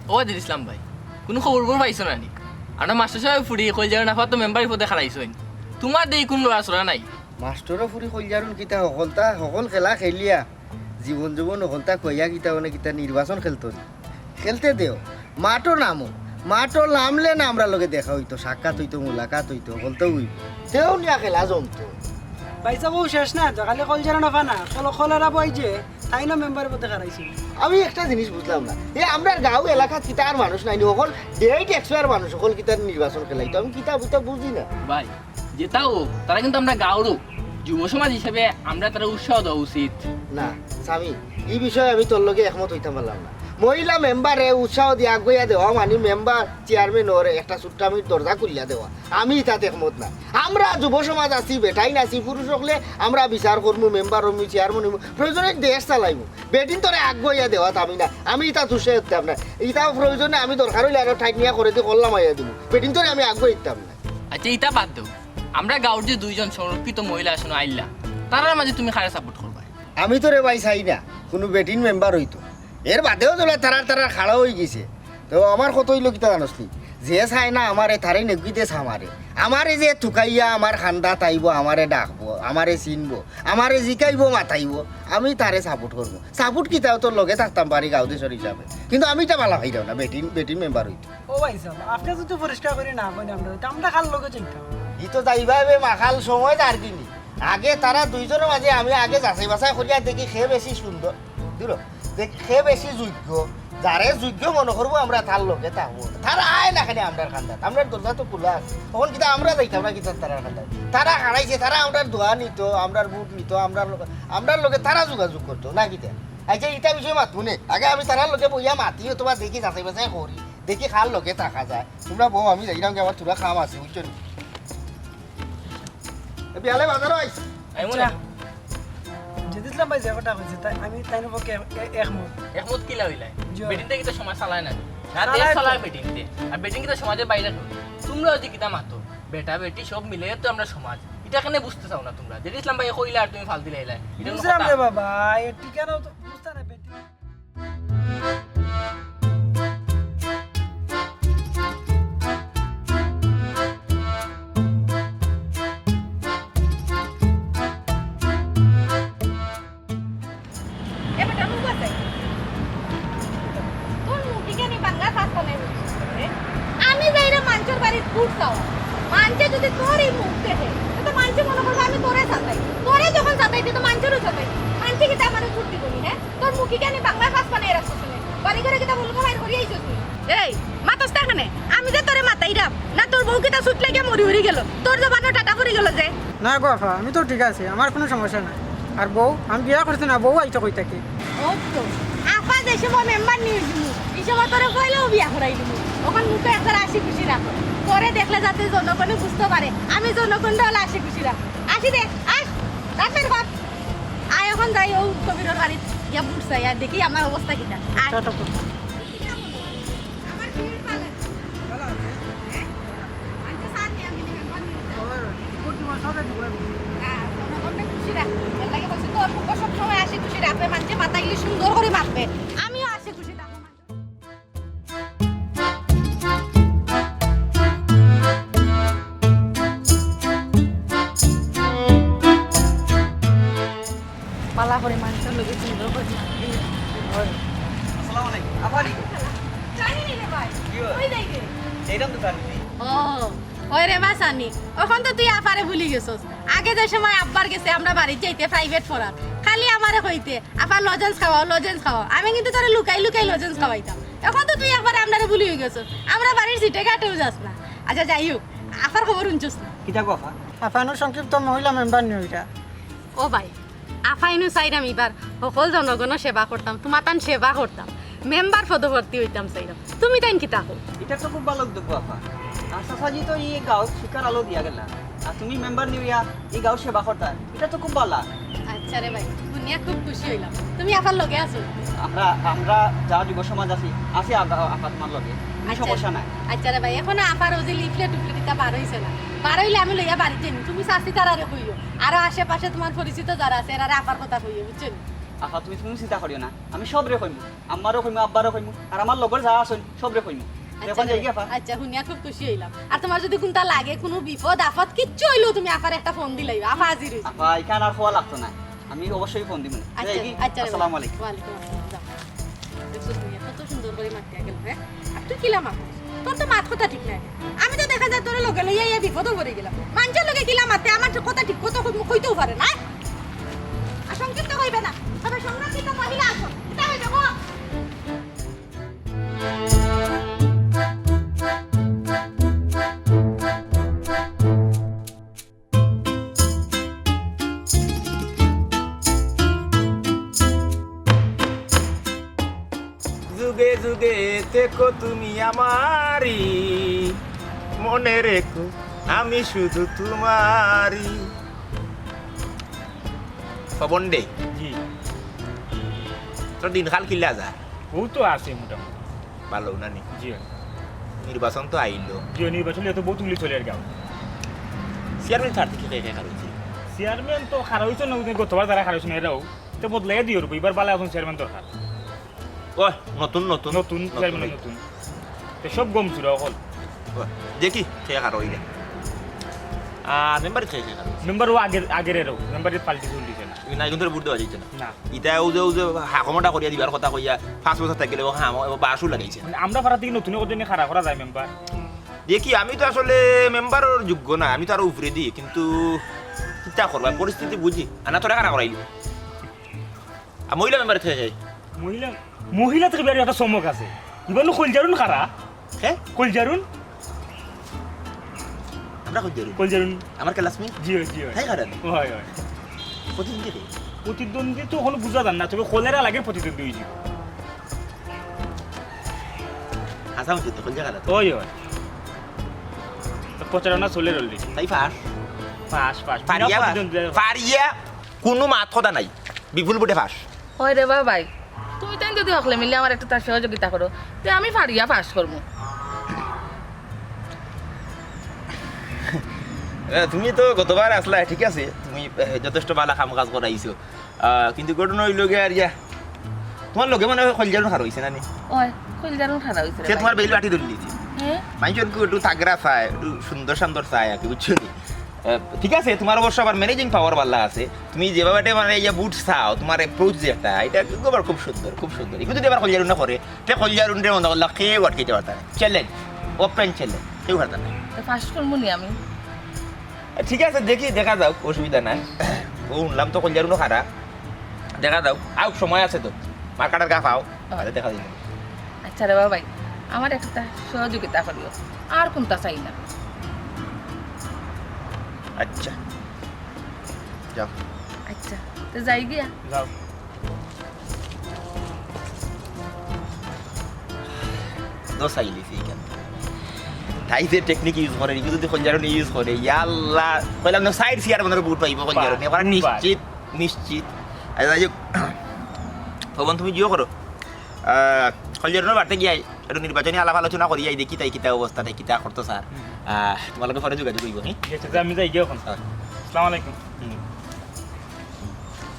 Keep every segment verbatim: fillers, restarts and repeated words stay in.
ও আদিল ইসলাম ভাই, কুনু খবর-টবর পাইছো না নি? আমরা মাস্টর সাবর ফুড়ি কইলজারন আফাত মেম্বারি পদে খাড়াইছইন। তুমার দেই কুনু লড়াচড়া নাই। মাস্টরর ফুড়ি কইলজারন কিতা হকলতা, হকল খেলা খেলিয়া। জীবন যৌবন হকলতা কইয়া কিতা অনে কিতা নির্বাচন খেলতো নি? খেলতে দেও। মাঠো নামো। মাঠো নামলে না আমরার লগে দেখা অইতো, সাক্ষাৎ অইতো, মুলাকাত অইতো, হকলতা অইবো। তেউ নিয়া খেলা জমতো। ভাইসাব, অউ শেষ না তো, খালি কইলজারন আফা না, কল-, কলরা বই যে, তাইন মেম্বার পদে খাড়াইছইন। আমি একটা জিনিস বুঝলাম না, এ আমরার গাঁও এলাকাত কিতা আর মানুষ নাই নি, হকল date expire মানুষ, হকল কিতা নির্বাচন খেলাইতো, আমি কিতা বুঝতা বুঝি না। ভাই, যেটা অউক, তারা কিন্তু আমরার গাঁওর, যুব সমাজ হিসাবে আমরা তারারে উৎসাহ দেওয়া উচিত। না, স্বামী, ই বিষয়ে আমি তোর লগে একমত অইতাম পারলাম না। মহিলা মেম্বাররে উৎসাহ দিয়া আগুয়াইয়া দেওয়া, মানি মেম্বার, চেয়ারম্যান অর একটা ছোট্ট আমি দরজা খুলিয়া দেওয়া। আমি ইতাত একমত না। আমরা যুব সমাজ আছি, বেটাইন আছি, পুরুষ অকলে আমরা বিচার করমু, মেম্বার অইমু, চেয়ারম্যান অইমু, প্রয়োজনে দেশ চালাইমু। বেটিন্তরে আগুয়াইয়া দেওয়াত আমি না, আমি ইতাত উৎসাহ দিতাম না। ইতা প্রয়োজনে আমি দরকার অইলে আরো ঠাইট নিয়া করেদি কল লামাইয়া দিমু। বেটিন্তরে আমি আগুয়াইতাম না। আচ্ছা, ইতা বাদ দেও, আমরা গাঁওর যে দুইজন সংরক্ষিত মহিলা আছইন আইলা, তারার মাঝে তুমি কারে support করবায়? আমি তো রে ভাই চাই না কুনু বেটিন মেম্বার অইতো। এর বাদেও যেলা তারার তারার খাড়া অইগেছে। তো আমার কথা অইলো কিতা জানোস নি? যে চায় না আমারে, তারে নেগুইতে চা মারে। আমারে যে তুকাইয়া আমার কান্দাত আইবো, আমারে ডাকবো, আমারে চিনবো, আমারে জিকাইবো, মাতাইবো, আমি তারে support করমু। Support কিতা, অউ তোর লগে থাকতাম পারি গাঁও দেশর হিসাবে, কিন্তু আমি ইতা ভালা পাইরাম না বেটিন, বেটিন মেম্বার অইতো। ও ভাইসাব, আপনে যদি পরিষ্কার করি না কইন আমরারে, তে আমরা কার লগে যাইতাম? ই তো যাইবা এবে মাখাল সময় যার কিনি। আগে তারা দুইজনর মাঝে আমি আগে যাচাই বাছাই করিয়া দেখি কে বেশি সুন্দর। দুরো, দেখ কে বেশি যোগ্য। যারে যোগ্য মনো করমু আমরা তার লগে থাকমু। তারা আয় না কেনে আমরার কান্দাত? আমরার দরজা তো খুলা আছে। অখন কিতা আমরা যাইতাম না কিতা তারার কান্দাত? তারা খাড়াইছে, তারা আমরার দোয়া নিতো, আমরার ভোট নিতো, আমরার লগে, আমরার লগে তারা যোগাযোগ করতো, না কিতা? আচ্ছা, ইতা বিষয়ে মাতমু নে। আগে আমি তারার লগে বইয়া মাতি অথবা দেখি, যাচাই বাছাই করি, দেখি কার লগে থাকা যায়। তুমরা বও, আমি যাইরাম গি, আমার থুড়া কাম আছে, বুঝছো নি? এ বিয়ালে বাজারো আইস। আইমু না। আচ্ছা। জেদ ইসলাম ভাই যে কথা কইছে, তাই আমি তাইন পক্ষে এ-, এ-, একমত। একমত কিলা অইলায়? জি। বেটিন্তে কিতা সমাজ চালায় না? না, চালায় দেশ তো। চালায় বেটিন্তে। আর বেটিন কিতা সমাজর বাইরে না? তুমরা অউ যে কিতা মাতো, বেটা বেটি সব মিলে তো আমরা সমাজ। ইটা কেনে বুঝতে চাও না তুমরা? জেদ ইসলাম ভাই কইলা আর তুমি ফাল দিলাইলা। ইটা কুনু বুঝলাম কথা? রে বাবা, এ ঠিকানা তো বুঝতা না বেটি। এ বেটা, মুখ আছে? তোর মুখে কেন বাংলা ফাঁস বানাই বলছিস রে? আমি যাইরাম মানষর বাড়িত ভোট চাওয়া। মানষে যদি তোর ই মুখ দেখে, তে তো মানষে মনো করবো আমি তোরে সাতাই। তোরে যখন সাতাই, তে তো মানষরেও সাতাই। মানষে কিতা আমারে ভোট দিবো নি, হ্যাঁ? তোর মুখে কেন বাংলা ফাঁস বানাই রাখছিস রে? বাড়ি ঘরে কিতা ভুল খাবার করি আইছস নি? এই, মাতস না কেনে? আমি যে তোরে মাতাইরাম, না তোর বউ কিতা চুট লাগিয়া মরি উড়ি গেল? তোর জবানও টাটা পড়ি গেল যে? না গো আফা, আমি তো ঠিক আছি, আমার কুনু সমস্যা নাই। আর বউ, আমি বিয়া করছি না, বউ আইতো কই থাকি? ও তো, আফা যে সময় মেম্বার নিয়ে দিমু, ই সময় তোরে পয়লাউ বিয়া করাই দিমু। অখন মুখে একবার হাসি খুশি রাখো। তোরে দেখলে যাতে জনগণে বুঝতে পারে, আমি জনগণরে অলা হাসি খুশি রাখো। আসি দে, আয়, রাতের ঘর। আয় অখন যাই অউ কবিরর বাড়িত গিয়া ভোট চাই, আর দেখি আমার অবস্থা কিতা। আয়। চটপট। আমার ভিড় পালে। ভালো আছে? হ্যাঁ? আনতে স্যার নিয়ে আমি নিয়ে যাবো। ওই, ভোট দিব, সবে দিব। হ্যাঁ, জনগণকে খুশি রাখবে। এর লাগি বলছি, তোর মুখে সব সময় হাসি খুশি রাখবে, মানষে মাতাইলে সুন্দর করি মাতবে। আমিও হাসি খুশি থাকবো। জানি নি রে ভাই, কি হয়? কই যাইবে? এইরকম তো জানি নি। ও, ওই রে বা সানি, অখন তো তুই আফারে ভুলি গেছস। আগে যে সময় আব্বার গেছে আমরা বাড়িত যাইতে প্রাইভেট পড়াত, খালি আমারে কইতে, "আফা লজেন্স খাওয়াও, লজেন্স খাওয়াও।" আমি কিন্তু তোরে লুকাই লুকাই লজেন্স খাওয়াইতাম। অখন তো তুই একবারে আমরারে ভুলি গেছস, আমরা বাড়ির সিটে ঘাটেও যাস না। আচ্ছা, যাই হোক, আফার খবর হুনছস না? কিতা গো আফা? আফানু সংক্ষিপ্ত মহিলা মেম্বার নিও এটা। ও ভাই, আফাইনু চাইরাম ইবার হকল জনগণর সেবা করতাম, তুমাতান সেবা করতাম, মেম্বার পদপ্রার্থী অইতাম চাইরাম। তুমি তাইন কিতা কও? ইটা তো খুব ভালা উদ্যোগ আফা। আর চাচাজি তো ই গাঁওত শিক্ষার আলো দিয়া গেলা, আর তুমি মেম্বার নিয়া ই গাঁওর সেবা করতায়, ইটা তো খুব ভালা। আচ্ছা রে ভাই, হুনিয়া খুব খুশি অইলাম। তুমি আফার লগে আছো? আমরা, আমরা যা যুব সমাজ আছি, আছি আফা, আফা তুমার লগে, কুনু আচ্ছা। সমস্যা নাই। আচ্ছা রে ভাই, অখন আফার অউ যে লিফলেট টুফলেট ইতা বার অইছে না, বার অইলে আমি লইয়া বাড়িত যাইমু। তুমি চাচি তারারে কইও, আরো আশেপাশে তুমার পরিচিত যারা আছে, এরারে আফার কথা কইও, বুঝছো নি? আফা, তুমি কুনু চিন্তা করিও না, আমি সবরে কইমু, আম্মারও কইমু, আব্বারও কইমু, আর আমার লগর যা আছইন সবরে কইমু। তে অখন যাইগি আফা? আচ্ছা, হুনিয়া খুব খুশি অইলাম। আর তুমার যুদি কুনতা লাগে, কুনু বিপদ আপদ কিচ্ছু অইলেও তুমি আফারে একটা ফোন দিলাইও, আফা হাজির অইছে। আফা, ইখান আর কওয়া লাগতো না, আমি অবশ্যই ফোন দিমু। আচ্ছা, যাইগি? আচ্ছা রে ভাই। আসসালামু আলাইকুম। ওয়ালাইকুম আসসালাম, যাও। দেখছস নি, কত সুন্দর করি মাতিয়া গেল, হ্যাঁ? আর তুই কিলা মাতস? তোর তো মাত কথা ঠিক নাই। আমি তো দেখা যায় তোরে লগে লইয়া ইয়া বিপদো পড়ি গেলাম। মানষর লগে কিলা মাতে, আমার কথা ঠিক কত কই-, কইতেও পারে না। আর সংক্ষিপ্ত কইবে না, তবে সংরক্ষিত মহিলা আছো, কিতা অইছে গো? যুগে যুগে থেকো তুমি আমারই, মনে রেখো আমি শুধু তোমারই। পবন দে। জি। তোর দিনকাল কিলা যা? অউ তো আছে মোটামুটি। ভালা না নি? জি অয়। নির্বাচন তো আইলো। জি অয়, নির্বাচন অইলে তো বউত গুলি চলের গাঁও। চেয়ারম্যান প্রার্থী কে কে খাড়া অইছে? চেয়ারম্যান তো খাড়া অইছে না, গতবার যারা খাড়া অইছে না এরাও। তে বদলাইয়া দিও রে, ইবার ভালা একজন চেয়ারম্যান দরকার। ওই, নতুন, নতুন। নতুন, নতুন চেয়ারম্যান অইছে। নতুন। তে সব গম চুরা অকল। ওই, দেখি, কে খাড়া অইলে। আর মেম্বার কে কে খাড়া অইছে? মেম্বার অউ আগের, আগের এরাও। মেম্বারে পাল্টি চুল্টি না। না, কিন্তু ভোট দেওয়া যাইতো না। না। ইতা অউ যে, অউ যে, হা, ক্ষমতা করিয়া দিবার কথা কইয়া, পাঁচ বছর থাকি গেলে, ও হা, ও বাসও লাগাইছে। মানে, আমরা পাড়া থাকি নতুন করে যদি খাড়া করা যায় মেম্বার। দেখি, আমি তো আসলে মেম্বারর যোগ্য না, আমি তো আরো উপরেদি, কিন্তু কিতা করবা, পরিস্থিতি বুঝি। আনা তোরা খাড়া করাইলি। আর মহিলা মেম্বার থেকে যাই। মহিলা, মহিলা থাকি বিরাট একটা চমক আছে। ইবার নু কইলজারুন খাড়া। হে? কইলজারুন? আমরা কইলজারুন? কইলজারুন। আমার classmate? জি অয়, জি অয়। হ্যাঁ, খাড়া নি? অয়, অয়। প্রতিদ্বন্দ্বী কে? প্রতিদ্বন্দ্বী তো অখনো বুঝা যার না, তবে কলেরা লাগে প্রতিদ্বন্দ্বী অইছে। হাছা অইছে তো, কইলজা খাড়া তো। অয়, অয়। তো প্রচারণা চলের already। তাই পাস? Pass, pass. পারিয়া বিনা পাস। প্রতিদ্বন্দ্বিতা। পারিয়া কুনু মাত কথা নাই। বিপুল ভোটে পাস। অয় রে বা ভাই, তুমি তাইন যুদি হকলে মিলি আমার একটু তার সহযোগিতা করো, তে আমি পারিয়া পাস করমু। এ, তুমি তো গতবার আছলায়, ঠিক আছে, তুমি, এ, যথেষ্ট ভালা কাম কাজ করাইছো। আহ, কিন্তু ঘটনা অইলো গিয়া আর ইয়া, তুমার লগে মনে অয় কইলজারুন খাড়া অইছে না নি? অয়, কইলজারুন খাড়া অইছে রে সে ভাই। তুমার বেইল বাটি ধরলি। হ্যাঁ? মানুষজন কি একটু তাগড়া চায়, একটু সুন্দর সান্দর চায় আর কি, বুঝছো নি? আহ, ঠিক আছে, তুমার অবশ্য আবার managing power ভালা আছে। তুমি যেভাবে মানে ইয়া ভোট চাও, তুমার approach যেটা, ইটা আবার খুব সুন্দর, খুব সুন্দর। ইগু যুদি আবার কইলজারুন না করে, তে কইলজারুনরে মনে করলা কেউ আটকাইতে পারতা নায়। Challenge, open challenge, কেউ পারতা নায়। তে পাস করমু নি আমি? ঠিক আছে, দেখি, দেখা যাউক, অসুবিধা নাই। ও হুনলাম তো কইলজারুনও খাড়া। দেখা যাউক, আউক, সময় আছে তো। মার্কাটার গা পাও, আরে দেখা দিন। আচ্ছা রে বা ভাই, আমার একটা সহযোগিতা করিও। আর কুনতা চাই না। আচ্ছা। যাও। আচ্ছা, তে যাই গিয়া। যাও। দোষ আইলিছে ইখান। তাই যে technique use করে, ইগু যুদি কইলজারুন use করে, ইয়াল্লা, কইলাম না, side চেয়ারম্যানর ভোট পাইবো কইলজারুন, বাহ, এবার বাহ। নিশ্চিত, নিশ্চিত। আচ্ছা, যাই হোক, ভবন তুমি জিও করো। আহ, কইলজারুনর বাড়িত গিয়া একটু নির্বাচনী আলাপ আলোচনা করি আই, দেখি তাই কিতা অবস্থা, তাই কিতা করতো স্যার। হুম। আহ, তুমার লগে পরে যোগাযোগ অইবো, হ্যাঁ? ঠিক আছে, আমি যাই গিয়া অখন। হ্যাঁ। আসসালামু আলাইকুম। হুম।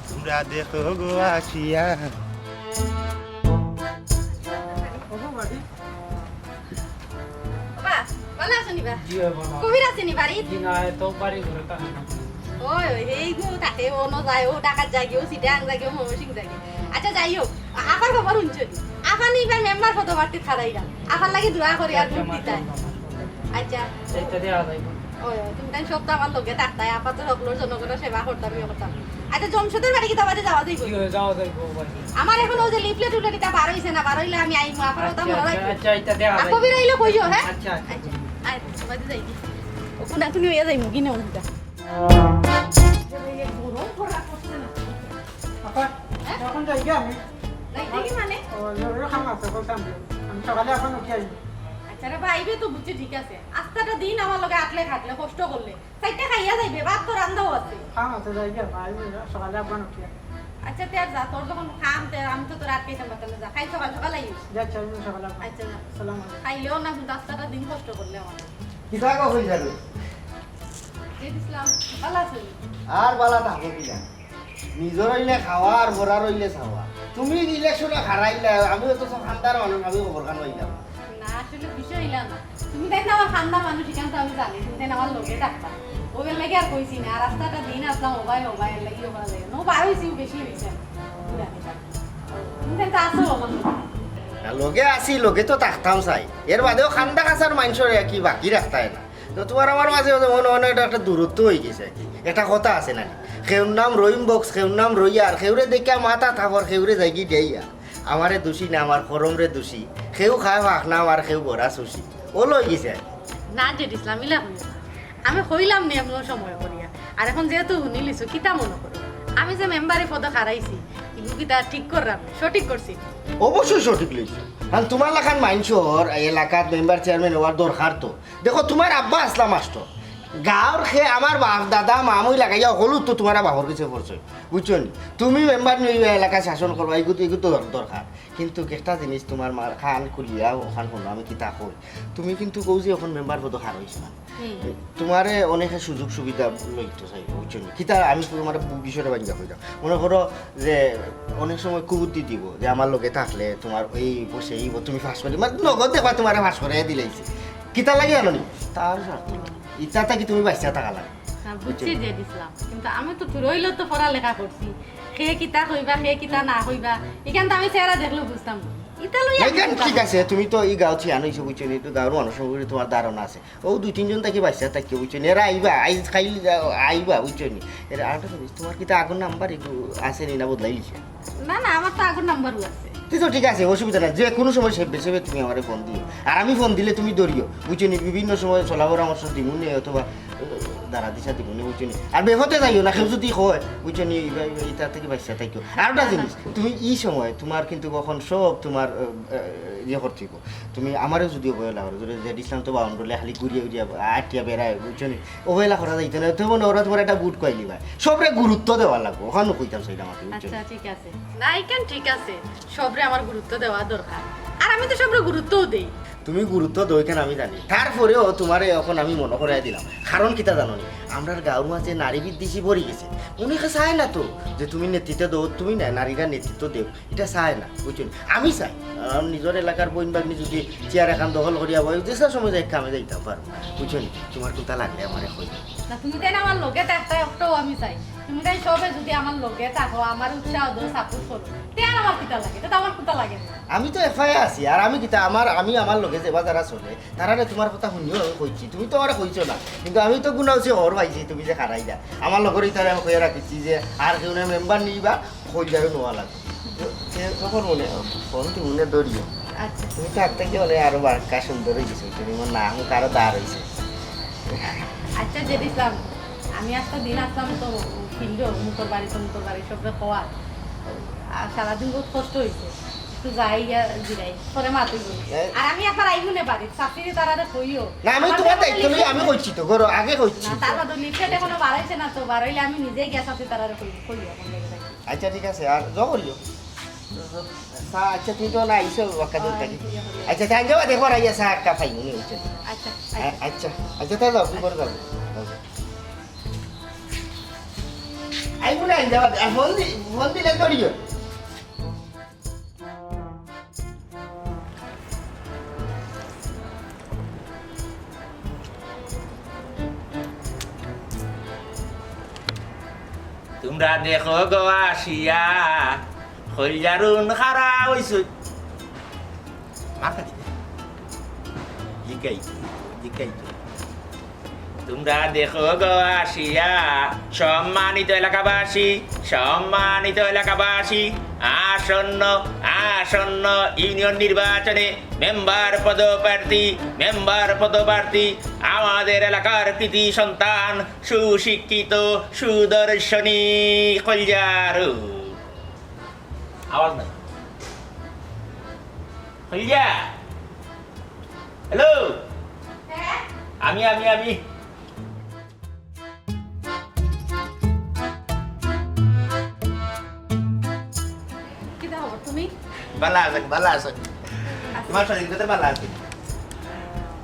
তোমরা দেখো গো আসিয়া। বাবা, ভালা আছো নি বা? জি, অয়, বাবা। কবির আছে নি বাড়িত? জি, না, এ তো বাড়ি ঘরে থাকে না। ওই, ওই, এইগু থাকে, অনো যায়, অউ ঢাকাত যায়গি, অউ চিটাগাং যায়গি, অউ ময়মনসিংহ যায়গি। আচ্ছা, যাই হোক, আ-, আফার খবর হুনছো নি? খানি ভাই মেম্বার পদপ্রার্থী খাড়াইরা। আপার লাগি দোয়া করি আর ভোট দিতায়। আচ্ছা। এইটা দেওয়া যাইব। ওই, ওই, তুমি তাই সব তো আমার লগে থাকতায়, আপাতত সকলের জনগণের সেবা করতাম, ইয়ে করতাম। আচ্ছা, জমশেদর বাড়ি কিতা বাদে যাওয়া যাইব? কি হয়ে যাওয়া যাইব ভাই? আমার এখন ওই যে লিফলেট উঠে দিতা বার হইছে না, বার হইলে আমি আইমু, আপনার কথা আচ্ছা, মনে আচ্ছা, রাখবেন। আচ্ছা, এটা দেওয়া আর যাইব। কবির আইলে কইও, হ্যাঁ? আচ্ছা, আচ্ছা। আচ্ছা, আয়, বাদে যাই কি? ও কোনা তুমি হইয়া যাইমু কি না ওটা? আপা, এখন যাই গিয়া আমি। যাই দেখি মানে? ও, জরুরি কাম আছে, কইতাম যে। আমি সকালে এখন উঠি আইব। আচ্ছা রে ভাই, আইবে তো বুঝছি, ঠিক আছে। আস্তাটা দিন আমার লগে আটলে খাটলে, কষ্ট করলে। চাইরটা খাইয়া যাইবে, ভাত তো রান্দাও আছে। কাম আছে, যাই গিয়া, ভাই, আমি সকালে এখন উঠি আইব। আচ্ছা, তে আর যা, তোর যখন কাম, তে আমি তো তোর আটকাইতাম পারতাম না, যা। খাই সকাল সকাল আইস। যাচ্ছি, আমি সকালে এখন। আচ্ছা, যা। সালাম আলাইকুম। খাইলেও না, কিন্তু আস্তাটা দিন কষ্ট করলে আমার। কিতা গো হই যাবে? জেদ ইসলাম, ভালা আছো নি? আর বালা থাকো কিনা? নিজর হইলে খাওয়া আর বড়ার হইলে চাওয়া। তুমি ইলেকশনে হারাইলা, আমি অত খান্দার মানুষ, আমি খবর খান পাইলাম। না, আসলে বিষয় ইলা না। তুমি তাই না আমার খান্দা মানুষ, এখান তো আমি জানি, তুমি তাই না আমার লগে থাকতা। ওদের লাগে আর কইছি না, আর আস্তাটা দিন আসলাম, ওবায় ওবায়, এর লাগি ওবায় লাগে। নো, বার হইছি, বেশি হইছে। তুমি তাই তো আসো আমার লগে। না, লগে আছি, লগে তো থাকতাম চাই। এর বাদেও খান্দা কাছার মানুষরে কি বাকি রাখতায় না। তো তোমার আমার মাঝে মনে মনে এটা একটা দূরত্ব হয়ে গেছে আর কি। একটা কথা আছে না, কেউর নাম রহিম বক্স, কেউর নাম রইয়া, আর কেউরে দেখিয়া মাথা থাপর, কেউরে যাইগি দেইয়া। আমারে দোষী না, আমার করমরে দোষী। কেউ খায় ফাঁক না, আমার কেউ বড়া চুষি। ও লই গেছে আর কি। না, জেদ ইসলাম, ইলা কইও না। আমি কইলাম নি এমন সময় করিয়া। আর এখন যেহেতু হুনিলিছো, কিতা মনে করো? আমি যে মেম্বারি পদো খাড়াইছি, ইগু কিতা ঠিক করলাম, সঠিক করছি। অবশ্যই সঠিক লইছো। কারণ তোমার লাখান মানুষর এই এলাকাত মেম্বার চেয়ারম্যান হওয়ার দরকার তো। দেখো, তোমার আব্বা আসলাম মাস্টর। গাঁওর খে আমার বাপ, দাদা, মামুই লাগাইয়া হলুদ তো তোমার বাপর কাছে পড়ছে। বুঝছো নি? তুমি মেম্বার নিয়ে এলাকা শাসন করবা, এগু তো, এগু তো দর-, দরকার। কিন্তু একটা জিনিস তোমার মার খান খুলিয়া ওখান হলো আমি কিতা কই। তুমি কিন্তু কও যে এখন মেম্বার পদো খাড়াইছো না। হুম। তোমারে অনেকে সুযোগ সুবিধা লইতো চাইবো, বুঝছো নি? কিতা আমি তোমার বিষয়টা বাঙ্গা কইলাম। মনে করো যে অনেক সময় কুবুদ্ধি দিব যে আমার লগে থাকলে তোমার এই বসে এই তুমি ফাঁস করি, মানে নগদ দেখবা তোমারে ফাঁস করে দিলাইছি। কিতা লাগে আনো নি? তার স্বার্থ লাগে। ইচ্ছা থাকি তুমি বাচ্চা থাকা লাগে। না, বুঝছি জেদ ইসলাম, কিন্তু আমি তো তুরইলো তো পড়ালেখা করছি। কে কিতা কইবা, কে কিতা না কইবা, এখান তো আমি চেহারা দেখলেও বুঝতাম। ইতা লইয়া আমি এখান চিন্তা ঠিক করি। আছে, তুমি তো এই গাঁও থিয়ানো হইছো, বুঝছো নি? একটু গাঁওর মানুষ সম্পর্কে তোমার ধারণা আছে। ও দুই তিনজন থাকি বাচ্চা থাকি, বুঝছো নি? এরা আইবা, আইজ খাইল আইবা, বুঝছো নি? এরা আরেকটা জিনিস, তোমার কিতা আগর নাম্বার একটু আছে নি না বদলাই দিছে? না, না, আমার তো আগর নাম্বারও আছে। তুই তো ঠিক আছে, অসুবিধা নাই, যে কোনো সময় সেবে সেবে তুমি আমারে ফোন দিও, আর আমি ফোন দিলে তুমি ধরিও, বুঝছো নি? বিভিন্ন সময় চলা পরামর্শ দিমু নে অথবা আহ, দাঁড়া দিশা দিমু নে, বুঝছো নি? আর বেফতে যাইও না, কেউ যদি কয়, বুঝছো নি? এইবা- এইবা- ইতা থাকি বাচ্চা থাকিও। আর একটা জিনিস, তুমি এই সময় তোমার কিন্তু কখন সব তোমার আহ, আহ, ইয়ে করতে হইব। তুমি আমারেও যদি অবহেলা করো, যদি জেড ইসলাম তো বাউন্ডলে খালি ঘুরিয়া ঘুরিয়া আটিয়া বেড়ায়, বুঝছো নি? অবহেলা করা যাইতো না, তো মনে ওরা তোমার একটা বুট কইলি ভাই, সবরে গুরুত্ব দেওয়া লাগবো, ওখানে কইতাম চাইলাম আর কি, বুঝছো নি? আচ্ছা, ঠিক আছে। না, এখান ঠিক আছে, সবরে আমার গুরুত্ব দেওয়া দরকার। আর আমি তো সবরে গুরুত্বও দেই। তুমি গুরুত্ব দেও কেন আমি জানি, তারপরেও তোমারে এখন আমি মনে করাই দিলাম। কারণ কিতা জানো নি, আমরার গাঁওর মাঝে নারী বিদ্বেষী ভরি গেছে। অনেকে চায় না তো যে তুমি নেতৃত্ব দেও, তুমি না, নারীরা নেতৃত্ব দেও, এটা চায় না, বুঝছো নি? আমি চাই, আর নিজের এলাকার বইন বাগনি যদি চেয়ার এখান দখল করিয়া বয়, যে সময় যাই কামে যাইতাম পারবো, বুঝছো নি? তোমার কোনটা লাগলে আমারে কই। না, তুমি তাই না আমার লগে থাকতায়, একটাও আমি চাই। তুমি তাই সবে যদি আমার লগে থাকো, আমার উৎসাহ দেও, সাপোর্ট করো, তে আর আমার কিতা লাগে? এটা তো আমার কিতা লাগে না। আমি তো এফআইআর আছি, আর আমি কিতা আমার, আমি আমার লগে যেবা যারা চলে, তারারে তোমার কথা শুনিও আমি কইছি, তুমি তো আমারে কইছো না, কিন্তু আমি তো গুনাউসি খবর পাইছি তুমি যে খারাই যা। আমার লগর ইতারে আমি কইয়া রাখিছি যে আর কেউ না মেম্বার নিবা, কই যাবে নোয়া লাগবে। এ, তখন মনে, ফোন তো মনে ধরিও। আচ্ছা। তুমি তো আগ থেকে মনে আরো বাক্কা সুন্দর হয়ে গেছো, তুমি আমার নাম কারো দাঁড় হয়েছে। আচ্ছা, জেড ইসলাম, আমি আজকে দিন আসলাম তো ফিল্ডে, মুখর বাড়ি তো মুখর বাড়ি সবরে খোয়া। আর সারাদিন বহুত কষ্ট হয়েছে, একটু যাই গিয়া জিরাই, পরে মাতুই বলি। এ- আর আমি একবার আইবো না বাড়ি, চাকরি তারারে কইও। না, আমি আমার তোমার তো দায়িত্ব নেই, আমি কইছি তো, করো, আগে কইছি না, তো। তার বাদে লিফলেট এখনো বাড়াইছে না তো, বাড়াইলে আমি নিজে গিয়া চাকরি তারারে কইও, কইও এখন থেকে যাই। আচ্ছা, ঠিক আছে, আর যাও করিও। আচ্ছা, তুমি তো না আইসো বাক্কা দূর থাকি। আচ্ছা, তাই যাও, দেখো, আইয়া চা একটা খাই, মনে হচ্ছে। আচ্ছা, আ-, আচ্ছা, আচ্ছা, তাই যাও, কি করে যাও? আইবো না, আইন যাও, আর ফোন দি-, ফোন দিলে ধরিও। তোমরা দেখো গো আসিয়া, খইজারুন খারা হইছে। মাথা দিতে। জিকাই তো, জিকাই তো। তোমরা দেখো গো আসিয়া, সম্মানিত এলাকাবাসী, সম্মানিত এলাকাবাসী, আসন্ন, আসন্ন ইউনিয়ন নির্বাচনে মেম্বার পদপ্রার্থী, মেম্বার পদপ্রার্থী, আমাদের এলাকার কৃতি সন্তান, সুশিক্ষিত, সুদর্শনী, কলজারু। আওয়াজ নাই। কলজা। হ্যালো। আমি, আমি, আমি। কিতা খবর তুমি? ভালা আছি, ভালা আছি। তোমার শরীর কত ভালা আছে?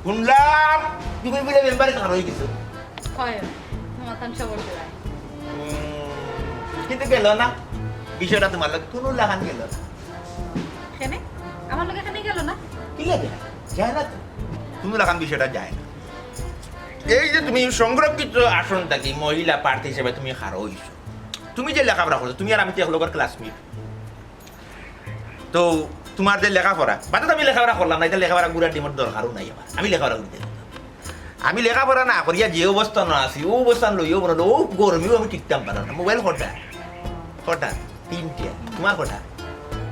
শুনলাম তুমি বুলে মেম্বারে খার অইগেছো। হয়, তোমার তান সবর দেওয়া। উম, কিন্তু গেল না, বিষয়টা তোমার লগে কোনো লাখান গেল না। কেনে? আমার লগে কেনে গেল না? কি লাগে? যায় না তো। কোনো লাখান বিষয়টা যায় না। এই যে তুমি সংরক্ষিত আসন থাকি মহিলা প্রার্থী হিসেবে তুমি খাড়া অইছো, তুমি যে লেখাপড়া করছো, তুমি আর আমি তো এক লগর ক্লাসমেট। তো তোমার যে লেখাপড়া, বাদে তো আমি লেখাপড়া করলাম না, ইটা লেখাপড়া গুড়ার ডিমর দরকারও নাই আমার। আমি লেখাপড়া করতে আমি লেখাপড়া না করিয়া যে অবস্থানো আছি, অউ অবস্থান লইও মনে হলো, অউ গরমেও আমি টিকতাম পারলাম না। মোবাইল কটা? কটা? তিনটা। তোমার কটা?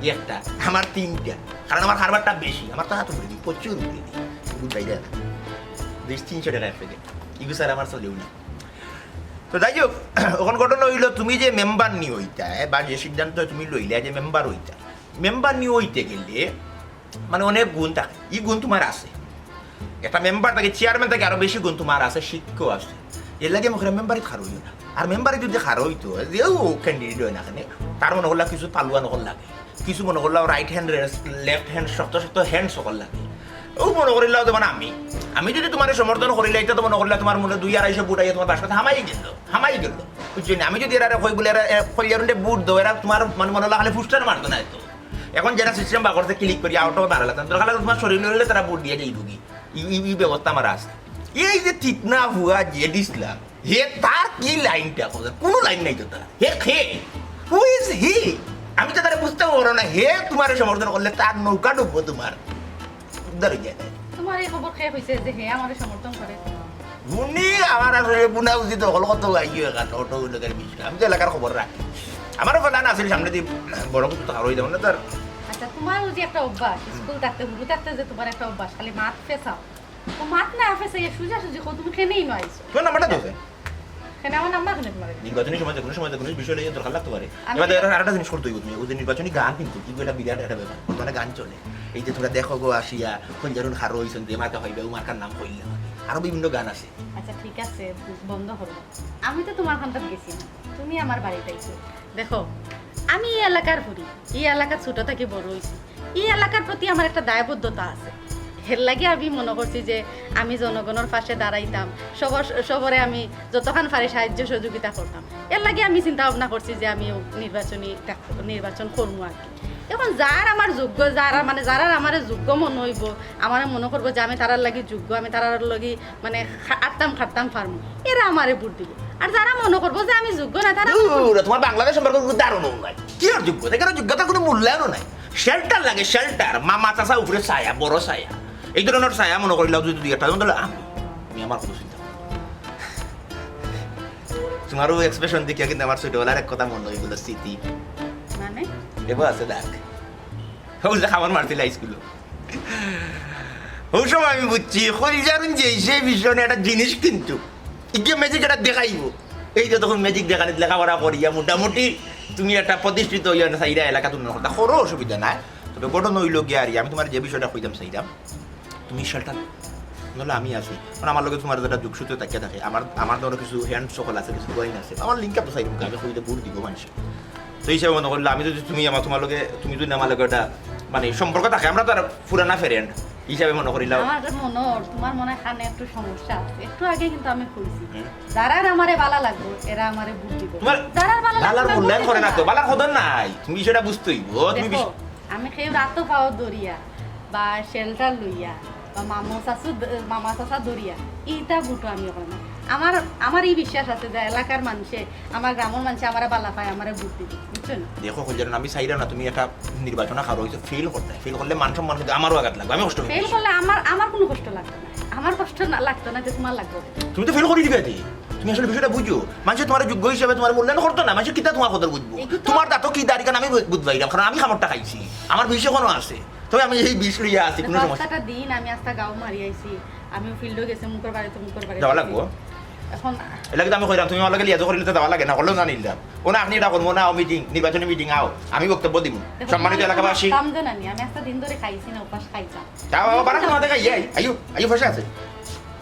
একটা। আমার তিনটা। কারণ আমার কারবারটা বেশি, আমার তো হাত উপরে দি, প্রচুর উপরে দি। বুঝাই দেয় না। দুই তিনশো টাকা এক প্যাকেট। ইগু স্যার আমার চলেও না। তো যাই হোক, এখন ঘটনা অইলো, তুমি যে মেম্বার নি অইতা, এ, বা যে সিদ্ধান্ত তুমি লইলে যে মেম্বার অইতা, মেম্বার নি অইতে গেলে মানে অনেক গুণ থাকে, ই গুণ তোমার আছে। একটা মেম্বার থাকি, চেয়ারম্যান থাকি আরো বেশি গুণ তোমার আছে, শিক্ষাও আছে। এর লাগি মনে করি মেম্বারি খাড়া অইও না। আর মেম্বারি যদি খাড়া অইতো, যেউ ক্যান্ডিডেট অয় না কেনে, তার মনে করলা কিছু পালুয়া নকল লাগে, কিছু মনে করলা রাইট হ্যান্ড, লেফট হ্যান্ড, শক্ত শক্ত হ্যান্ড সকল লাগে। অউ মনে করিলাও যেমন আমি, আমি যদি তোমারে সমর্থন করিলাই, ইটা তো মনে করিলা তোমার মনে দুই আড়াইশো ভোট আইয়া তোমার বাসাত হামাই গেল, হামাই গেল। বুঝছো নি? আমি যদি এরারে কই বুলে, এরা, এরা কল্যাণে ভোট দাও, এরা তোমার মানে মনে হলো খালি পোস্টার মারতো না তো। এখন যেরা সিস্টেম বার করছে, ক্লিক করি আউট অফ দাঁড়ালে, দরকার লাগে তোমার শরীর হইলে তারা ভোট দিয়া যাইবগি। ই, ই, ই ব্যবস্থা আমার আছে। এই যে তিতনা ফুয়া যে দিছলাম, হে তার কি লাইনটা খোঁজে? কোনো লাইন নাই তো তার। হে খে? Who is he? আমি তো তারে বুঝতে পারো না। হে তোমারে সমর্থন করলে তার নৌকা ডুববো তোমার। উদ্ধার হয়ে যায়। তোমার এই খবর কে কইছে যে হে আমারে সমর্থন করে? উনি আমার আসলে বুনা উচিত হল কত আইও এখান অটো লোকের বিষয়। আমি তো এলাকার খবর রাখি। আমারও ফেলা না আসলে সামনে দিয়ে বড় কিছু তো হারোই দেবো না তার। আচ্ছা, তোমার ওই যে একটা অভ্যাস, স্কুল থাকতে, হুরু থাকতে যে তোমার একটা অভ্যাস, খালি মাত ফেসাও। ও মাত না ফেসাইয়া সুজাসুজি কও, তুমি কেনেই না আইছো। তোমার নাম্বারটা দে। কেনে আমার নাম্বার কেনে তোমার? নির্বাচনী সময় যে কোনো সময় যে কোনো বিষয় লইয়া দরকার লাগতে পারে। আমি এবার ধরো আরেকটা জিনিস করতে হইব তুমি, ওই যে নির্বাচনী গান কিন্তু, কিন্তু এটা বিরাট একটা ব্যাপার। বর্তমানে গান চলে। এই যে তোমরা দেখো গো আসিয়া, কোন যেমন খারো হইছেন, যে মার্কা হইবে, ও মার্কার নাম কইলে। আরো বিভিন্ন গান আছে। আচ্ছা, ঠিক আছে, বন্ধ করো। আমি তো তোমার খান্দাত গেছি না, তুমি আমার বাড়িত আইছো। দেখো, আমি এই এলাকার ফুরি, এই এলাকার ছোট থাকি বড় হইছি। এই এলাকার প্রতি আমার একটা দায়বদ্ধতা আছে। এর লাগি আমি মনে করছি যে আমি জনগণর পাশে দাঁড়াইতাম, সবর-, সবরে আমি যতখান পারি সাহায্য সহযোগিতা করতাম। এর লাগি আমি চিন্তা ভাবনা করছি যে আমি নির্বাচনী, নির্বাচন করমু আর কি। এখন যার আমার যোগ্য, যারা মানে যারা আমারে যোগ্য মনে হইব, আমারে মনে করবো যে আমি তারার লাগি যোগ্য, আমি তারার লাগি মানে খা-, আটতাম খাটতাম পারমু, এরা আমারে ভোট দিব। আর যারা মনে করবো যে আমি যোগ্য না, তারা আমারে ভোট দূর, তোমার বাংলাদেশ সম্পর্কে কোনো ধারণাও নাই। কি আর যোগ্যতা? এখানে যোগ্যতার কোনো মূল্যায়নও নাই। শেল্টার লাগে, শেল্টার। মামা চাচা উপরে ছায়া, বড় ছায়া। এই ধরনের ছায়া মনে করিলাও যদি দুই একটা জন, তাহলে আমি, আমি আমার কোনো চিন্তা করবো না। তোমারও এক্সপ্রেশন দেখিয়া কিন্তু আমার ছোটবেলার এক কথা মনে হইগুলো স্মৃতি। মানে? এবার আছে দেখ। ও যে খাবার মারছিল স্কুলে। ওই সময় আমি বুঝছি, কলিজারুন যে সেই বিষয়ে একটা জিনিস কিন্তু। ইগে ম্যাজিক এটা দেখাইবো। এই যে তখন ম্যাজিক দেখালে লেখাপড়া করিয়া মোটামুটি তুমি একটা প্রতিষ্ঠিত হইয়া না চাইরা এলাকা তুমি কথা করো, অসুবিধা নাই। তবে ঘটনা হইল গিয়া আর কি, আমি তোমার যে বিষয়টা কইতাম চাইতাম, তুমি শেল্টার নাহলে আমি আছি। কারণ আমার লগে তোমার যেটা যোগসূত্র থাকিয়া থাকে, আমার, আমার ধরো কিছু হ্যান্ড সকল আছে, কিছু কয়েন আছে, আমার লিঙ্ক আপ তো চাইব, আমি কইতে ভোট দিব মানুষ। তো এই হিসাবে মনে করলে আমি যদি তুমি আমার, তোমার লগে, তুমি যদি আমার লগে একটা মানে সম্পর্ক থাকে, আমরা তো আর পুরানা ফ্রেন্ড হিসাবে মনে করিলাম। আমার মনে হয় তোমার মনে হয় কানে একটু সমস্যা আছে, একটু আগে কিন্তু আমি কইছি, হুম। যারার আমারে বালা লাগবো, এরা আমারে ভোট দিব। তোমার যারার বালা লাগবো বালার না, মূল্যায়ন ভোট করে দিব না না। তো, বালার কদর নাই, তুমি সেটা বুঝতে হইব। তুমি দেখো, বিশ- আমি কেউ রাতো পাও দরিয়া বা শেল্টার লইয়া বা মামা চাচু দ-, মামা চাচা দরিয়া, এইটা ভোটও আমি ওখানে না। আমার, আমার ই বিশ্বাস আছে যে এলাকার মানষে, আমার গ্রামর মানষে আমারে বালা পায়, আমারে ভোট দিবো, বুঝছো নি? দেখো, কইলাম না, আমি চাইরাম না তুমি একটা নির্বাচনে খাড়া অইছো, ফেইল করতায়। ফেইল করলে মান সম্মান কিন্তু আমারও আঘাত লাগবো, আমি কষ্ট পাইমু। ফেইল করলে আমার, আমার কুনু কষ্ট লাগতো নায়, আমার কষ্ট না, লাগতো নায় যে তুমার লাগবো। তুমি তো ফেইল করি দিবায় তে। তুমি আসলে বিষয়টা বুঝো, মানষে তুমারে যোগ্য হিসাবে তুমারে মূল্যায়ন করতো নায়, মানষে কিতা তুমার কথার বুঝবো? তুমার দাঁতো কি দাড়ি, কারণ আমি বুঝ-, বুঝবাইরাম, কারণ আমি কামড়টা খাইছি, আমার বিষ এখনো আছে। তবে আমি এই বিষ লইয়া আছি, কুনু সমস্যা পাঁচটা দিন আমি আস্তা গাঁও মারি আইছি, আমিও ফিল্ডো গেছি, মুখর বাড়িত, মুখর বাড়িত যাওয়া গেছি। লাগবো। এখন এর লাগি তো আমি কইরাম, তুমি আমার লগে লিয়াজো করিলে তো যাওয়া লাগে না, করলেও জানিলাম। ও না, আপনি এটা করবো না, মিটিং, নির্বাচনী মিটিং আও, আমি বক্তব্য দিমু। দেখো, সম্মানিত আমি এলাকাবাসী। মারতাম যে নানি, আমি আস্তা দিন ধরি খাইছি না, উপাস খাইতাম। যাও বাবা, বারা তোমাদের খাইয়ে আই, আইও, আইও, ফসে আছে।